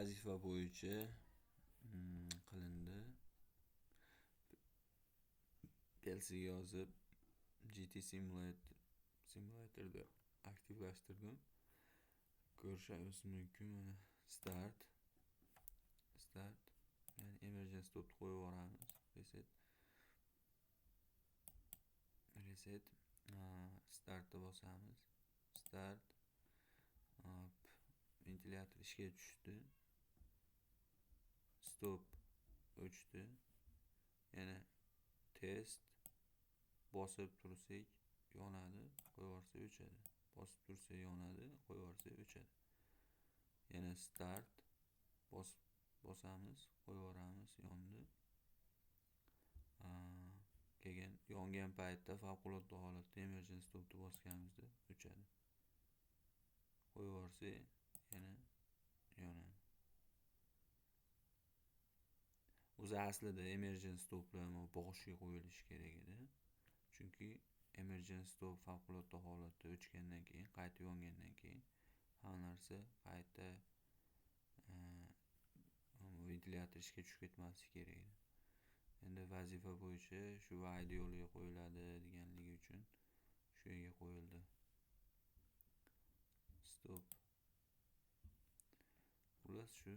Vazifa bo'yicha qilindi. PLCga yozib GT Simulatorda aktivlashtirdim. Ko'rishimiz mumkin, mana start, start, ya'ni emergency stopni qo'yib yuboramiz, reset, reset, startni bosamiz, start, hop, ventilyator ishga tushdi, stop o'chdi, yana test, bosib tursak yonadi, qo'yib yuborsak o'chadi, bosib tursa yonadi, qo'yib yuborsak o'chadi, yana start, bosamiz, qo'yib yuboramiz, yondi. Keyin yongan paytda favqulodda holatda emergency stopni bosganimizda o'chadi, qo'yib yuborsak yana yonadi. O'zi aslida emergency stoplar boshiga qo'yilishi kerak edi, chunki emergency stop favqulodda holatda o'chgandan keyin qayta yongandan keyin hamma narsa qayta ventilyator ishga tushib ketmasligi kerak edi. Endi vazifa bo'yicha shu vaydi yo'liga qo'yiladi deganligi uchun shu yerga qo'yildi. Stop. Xullas shu.